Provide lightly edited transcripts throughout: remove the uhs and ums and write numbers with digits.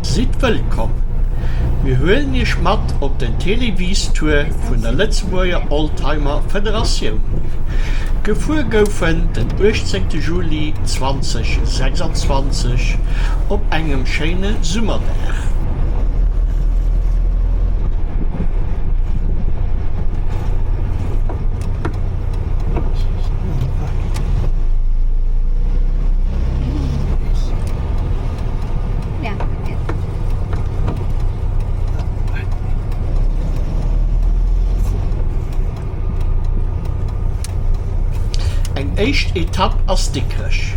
Sidd wëllkomm! Mir huelen Iech mat op den Téléviestour vun der Lëtzebuerger Oldtimer Federatioun. Gefuer gouf en den 18 Juli 2026 op engem schéine Summerdag. Eng éischt Etapp ass Dikrech.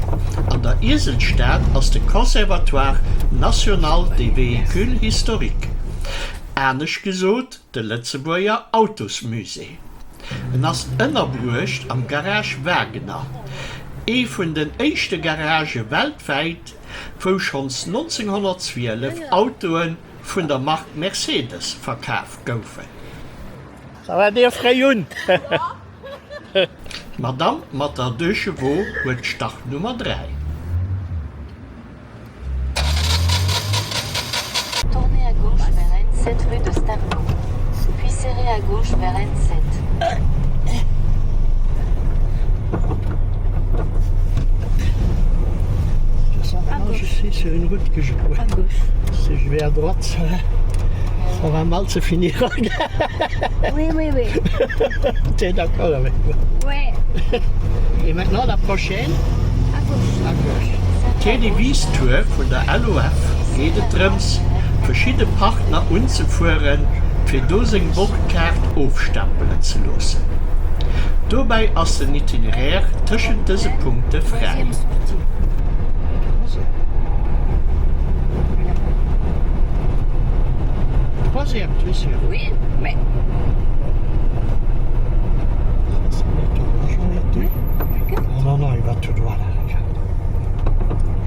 An der Ieselstad ass de Conservatoire national des véhicules historiques, anescht gesot de Lëtzebuerger Autosmusée. En ass ënnerbruecht am Garage Wagener, ee vun den éischte Garagë weltwäit, wou schonns 1912 Autoe vun der Mark Mercedes verkaf goufen. Ça va dir fréi un? D'Madame mat der Deux Chevaux huet d'Startnummer 3. Tournez à gauche vers N7 rue de Stavelot, puis serrez à gauche vers N7. À Je suis sur une route que je À gauche. Si je vais à droite, ça va, ça va mal se finir. Oui, oui, oui. Tu es d'accord avec moi Ouais. Et maintenant la prochaine À gauche. À gauche. D'Téléviestour vun der LOF geet et drëms, verschidde Partner unzefueren, fir do seng Bordkaart ofstempelen ze loossen. Dobäi ass den Itinéraire tëschent dëse Punkte fräi.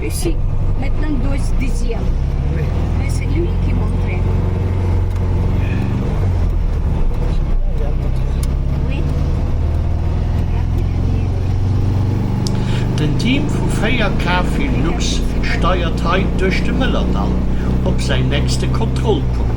Ici, maintenant deuxième. Mais c'est lui qui montrait. Oui. Den Team vu 4 K-Film Lux steiert hei duerch de Mëllerdall op säin nächste Kontrollpunkt.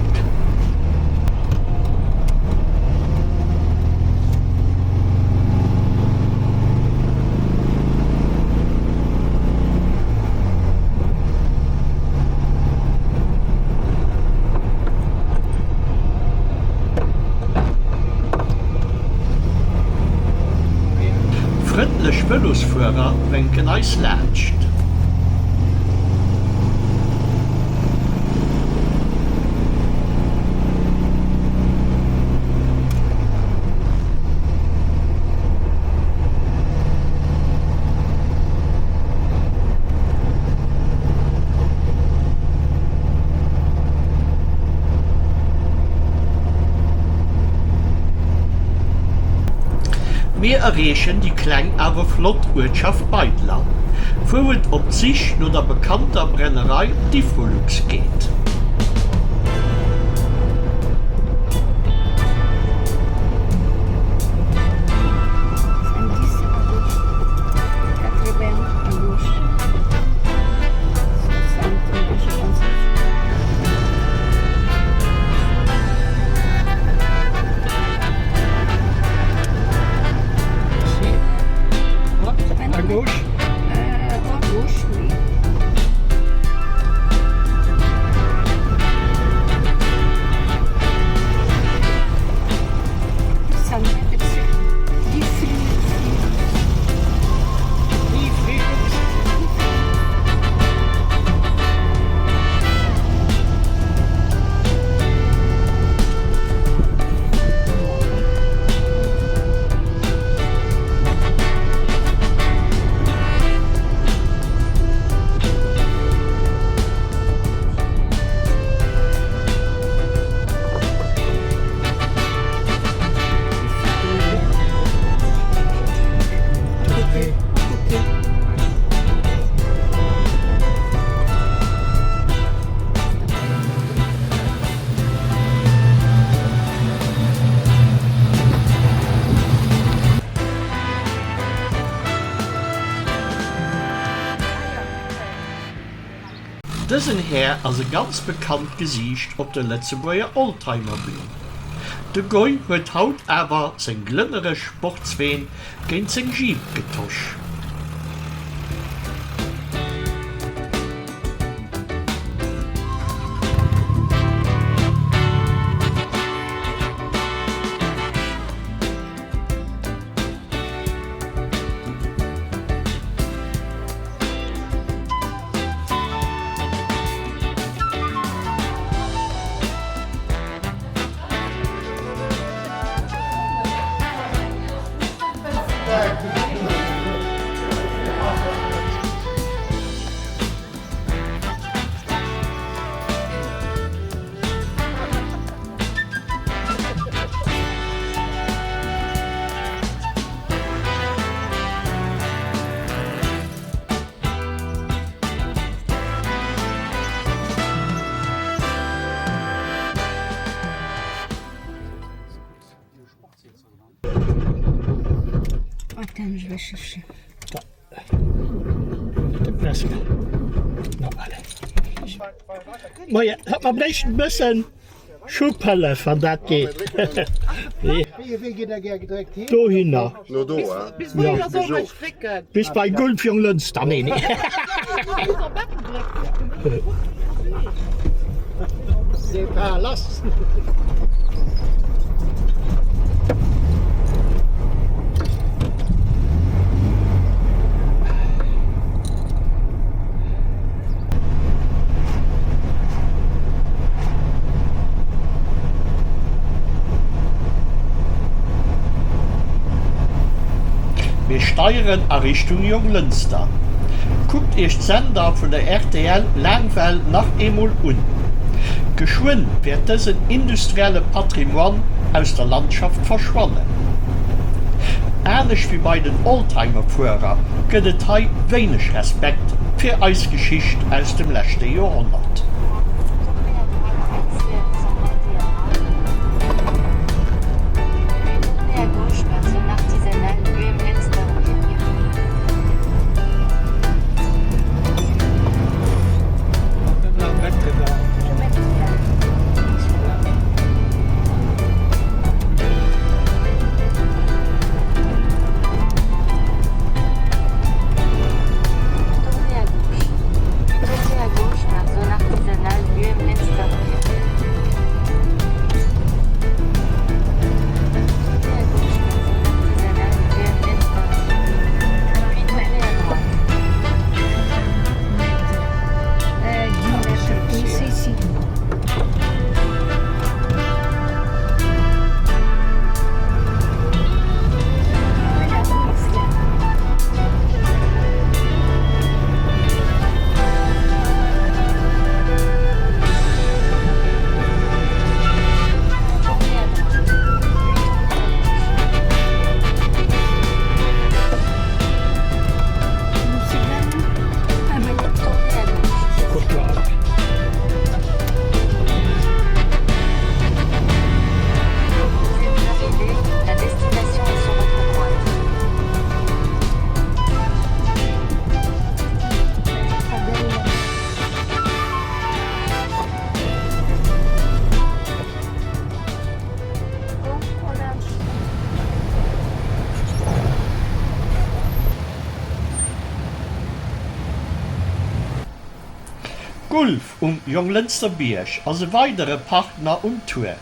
Frëndlech Vëlosfuerer wénken eis laanscht. Mir erreechen déi kleng awer flott Uertschaft Beidler, wou et op d'Sich no der bekannter Brennerei Diffrolux geet. Dësen Här ass e ganz bekannt Gesiicht op der Lëtzebuerger Oldtimer-Bühn. De Goy huet haut awer seng glënnereg Sportsween géint seng Jeep getosch. Moien, mer bréichten e bëssen Schubhëllef, wann dat geet. Dohinner. Bis bei Gulf Jonglënster. Nee, nee. Départ lass! Mir steieren a Richtung Jonglënster. Kuckt iech d'Sender vun der rtl Laangwell nach eemol un. Geschwënn wäert dësen industrielle Patrimoine aus der Landschaft verschwannen. Anescht wéi bei den Oldtimerfuerer gëtt et hei wéineg Respekt fir eis Geschicht aus dem leschte Joerhonnert. Gulf um Jonglënster Bierg ass e weidere Partner um Tour.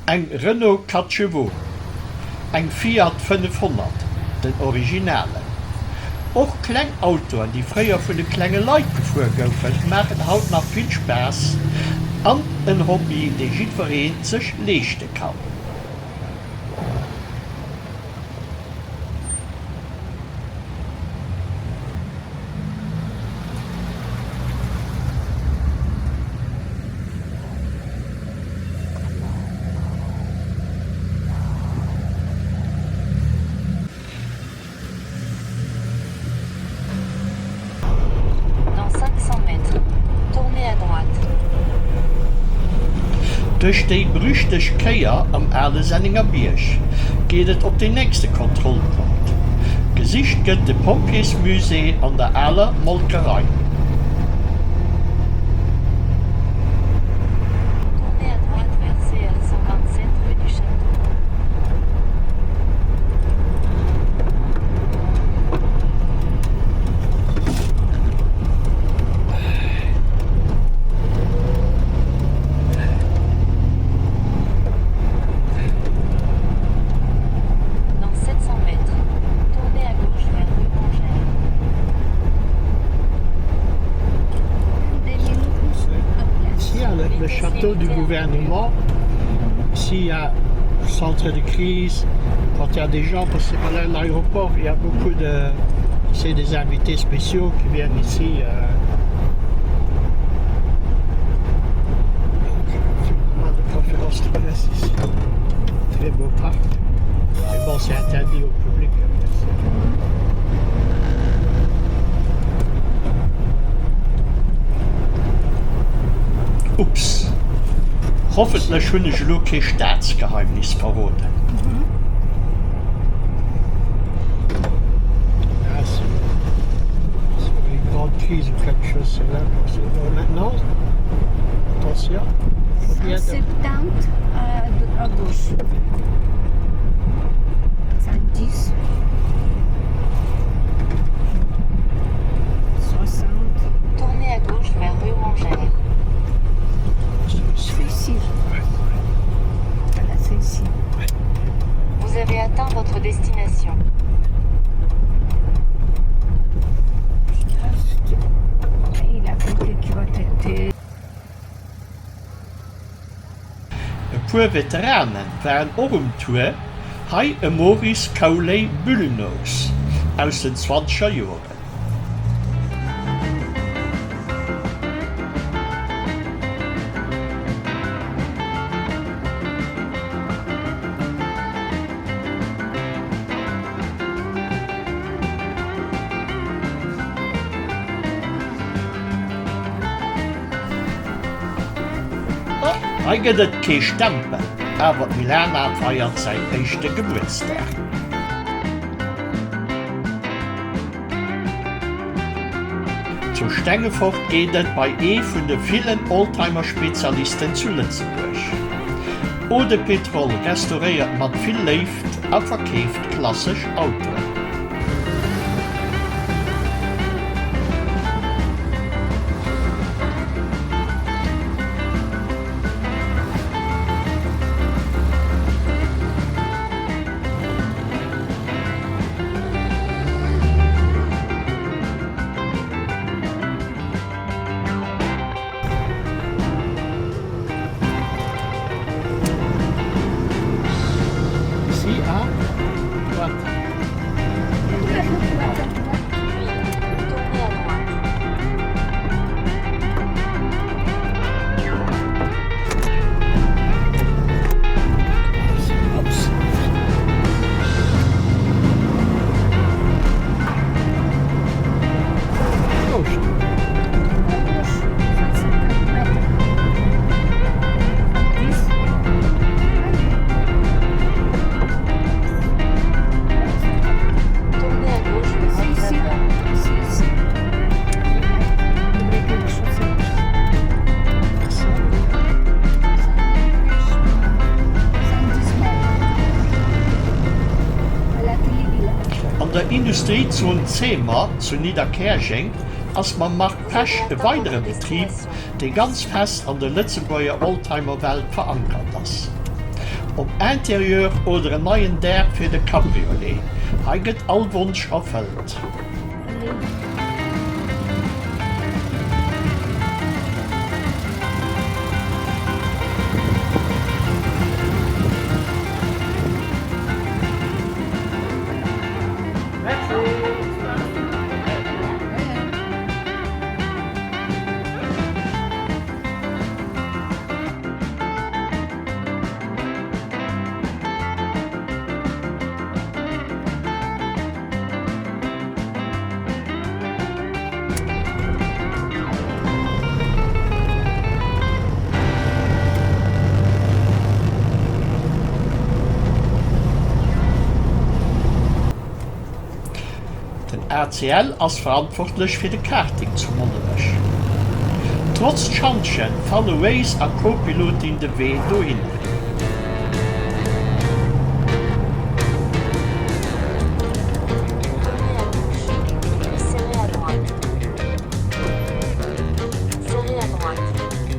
Eng Renault 4 Chevaux, eng Fiat 500, den Originalen. Och kleng Autoen, déi fréier vun de klenge Leit gefuer goufen, maachen haut nach vill Spaass an en Hobby, dee jiddweree sech leeschte kann. Dans 500 mètres, tournez à droite. Duerch déi berüchtegt Kéier am ale Sennengerbierg geet et op den nächste Kontrollpunkt. Gesicht gëtt de Pompjeesmusée an der aler Molkerei. Tournez à droite vers CR 127 rue du Château. Dans 700 mètres, tournez à gauche vers rue Mangère. Ici, il y a le, le château du gouvernement. Ici, il y a le centre de crise. Quand il y a des gens, parce que c'est pas là l'aéroport, il y a beaucoup de... C'est des invités spéciaux qui viennent ici. Euh, donc, c'est pas mal de conférences de presse ici. Très beau parc. Mais bon, c'est interdit au public. hein, bien sûr. Ups, hoffentlech hunn ech elo kee Staatsgeheimnis verroden. Ah, c'est c'est une grande crise ou quelque chose, c'est là. c'est- Maintenant, attention, faut bien de- 170 à, à gauche. 110. 60. Tournez à gauche vers rue Mangère. C'est ici. Voilà, c'est ici. Vous avez atteint votre destination. Il a quelqu'un qui va t'aider. E puer Veterane waren och um Tour, hei e Maurice Cowley Bullnose aus den zwanzeger Joren. Hei gëtt et kee Stempel, awer d'Milana feiert säin éischte Gebuertsdag. Zu Stengefort geet et bei ee vun de villen Oldtimer-Spezialisten zu Lëtzebuerg. Eau de Pétrole restauréiert mat vill Léift a verkeeft klassesch Autoen. Ici à droite. Puis, tournez à droite. Ups. Gauche. À gauche, 150 mètres. 10. Tournez à gauche vers C'est rue ici. Vapeur. C'est ici. Il y a quelque chose à 110 mètres. À la téléville. An der Industriezon Zemer zu Nidderkäerjeng ass mam Marc Pesch e weidere Betrib, dee ganz fest an der Lëtzebuerger Oldtimer-Welt verankert ass. Ob Interieur oder en neien Daach fir de Cabriolet, hei gëtt all Wonsch erfëllt. ACL ass verantwortlech fir de Karting zu Monnerech. Trotz Schantjen fanne Waze a Co-Pilotin de Wee dohinner. Tournez à gauche, puis serrez à droite. Serrez à droite,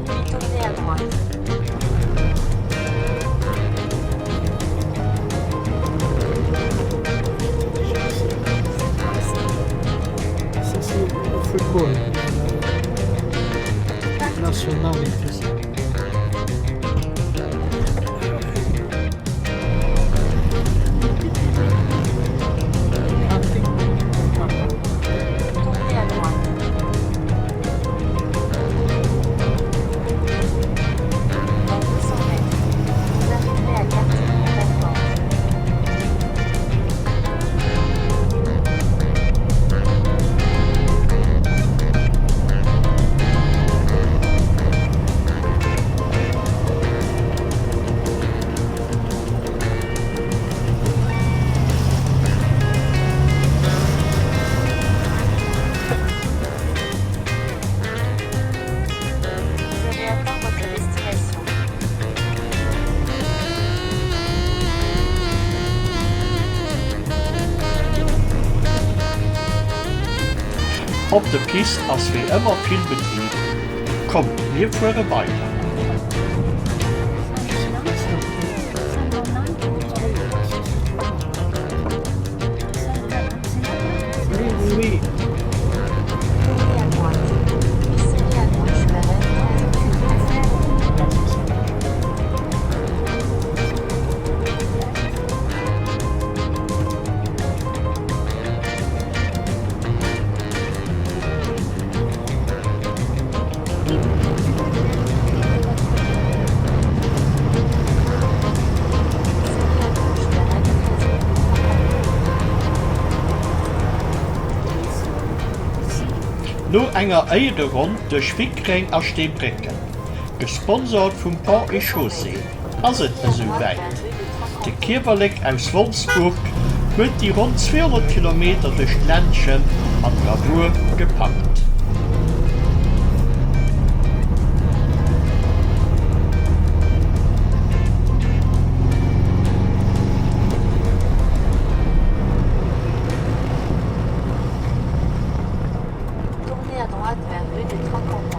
puis tournez à droite. Tournez à droite. Dans 200 mètres, vous arriverez à Cartigny-Belle-Forge. Vous avez atteint votre destination. Op der Pist ass wéi ëmmer vill Betrib. Kommt mir fuere weider. Tournez à droite, puis serrez à gauche vers N13. Serrez à gauche vers N13 rue des Trois Cantons. No enger Éiereronn duerch Wickreng a Steebrécken, gesponsort vum Ponts et 200 Chaussées, mètres, ass et tournez à esou droite wäit. vers rue des Trois De Cantons. Kiewerlek aus Wolfsburg huet déi ronn 200 Kilometer duerch d'Ländche mat Bravour gepackt. Tournez à droite vers rue des Trois Cantons.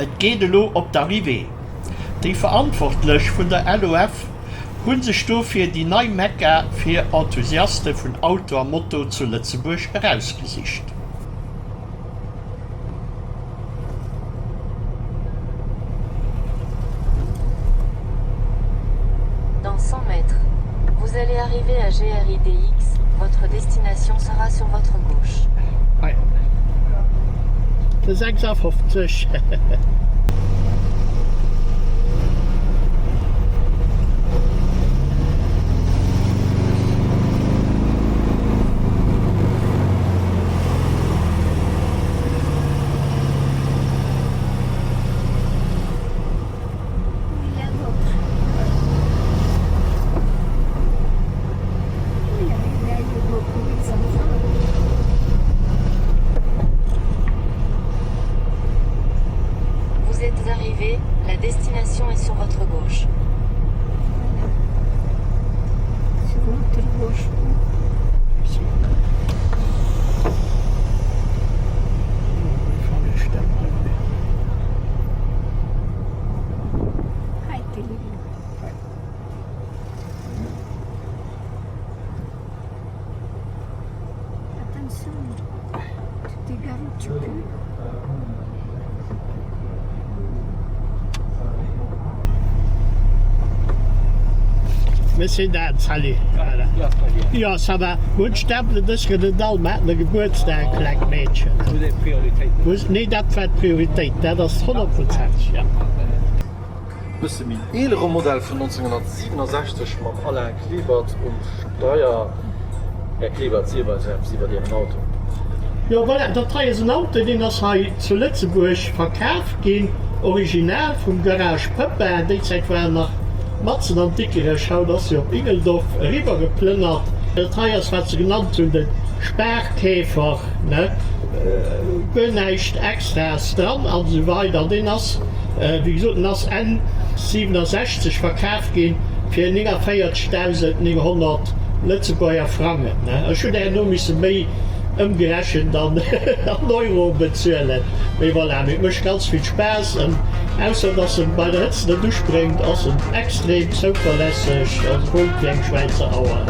Et geet elo op d'Arrivée. Déi Verantwortlech vun der LOF hu sech dofir déi nei Mekka fir Enthusiaste vun Auto a Moto zu Lëtzebuerg erausgesicht. Dans 100 mètres, vous allez arriver à GRIDX, votre destination sera sur votre gauche. Hei de 56. Vous êtes arrivé, la destination est sur votre gauche. Sur notre gauche. Hei, Télévision. Attention, tu t'égares où tu peux. Monsieur Dan, salut. Voilà. Jo, ça va. Mir hunn d'Stempelen dës Kéier net all, mer haten e Gebuertsdag, klengt Meedchen. Nee, dat war d'Prioritéit, dat ass honnertprozenteg, ja. Bësse méi eelere Modell vun 1967 mam Alain Klebert um Steier. Här Klebert, zielt eis eppes iwwert Ären Auto. Jo voilà, dat hei ass en Auto, deen ass hei zu Lëtzebuerg verkaf ginn, original vum Garage Pöppin. Déi Zäit war en nach. Matzen an Dikrech. Haut ass se op Ingeldorf eriwwer geplënnert. Dat hei ass wat se genannt hunn de Sparkäfer, ne, guer näischt Extraes dran an esou weider. An deen ass, wéi gesot, en ass Enn 67 verkaf ginn fir 49.900 Lëtzebuerger Frangen. Ech hunn herno misse méi ëmgerechent an Euro bezuelen. Mee voilà, mee et mécht ganz vill Spaass. En, ausser dass en bei der Hëtzt net uspréngt, ass en extrem zouverlässeg, also wuel wéi eng Schwäizer Auer.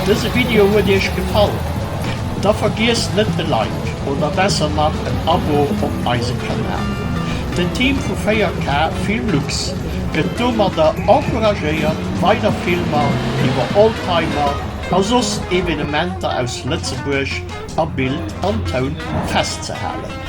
Dëse Video huet iech gefall? Da vergiesst net e Like oder besser nach en Abo op eise Kanal. Den Team vu 4K Filmlux gëtt domadder encouragéiert weider Filmer iwwer Oldtimer a soss Evenementer aus Lëtzebuerg a Bild an Toun festzehalen.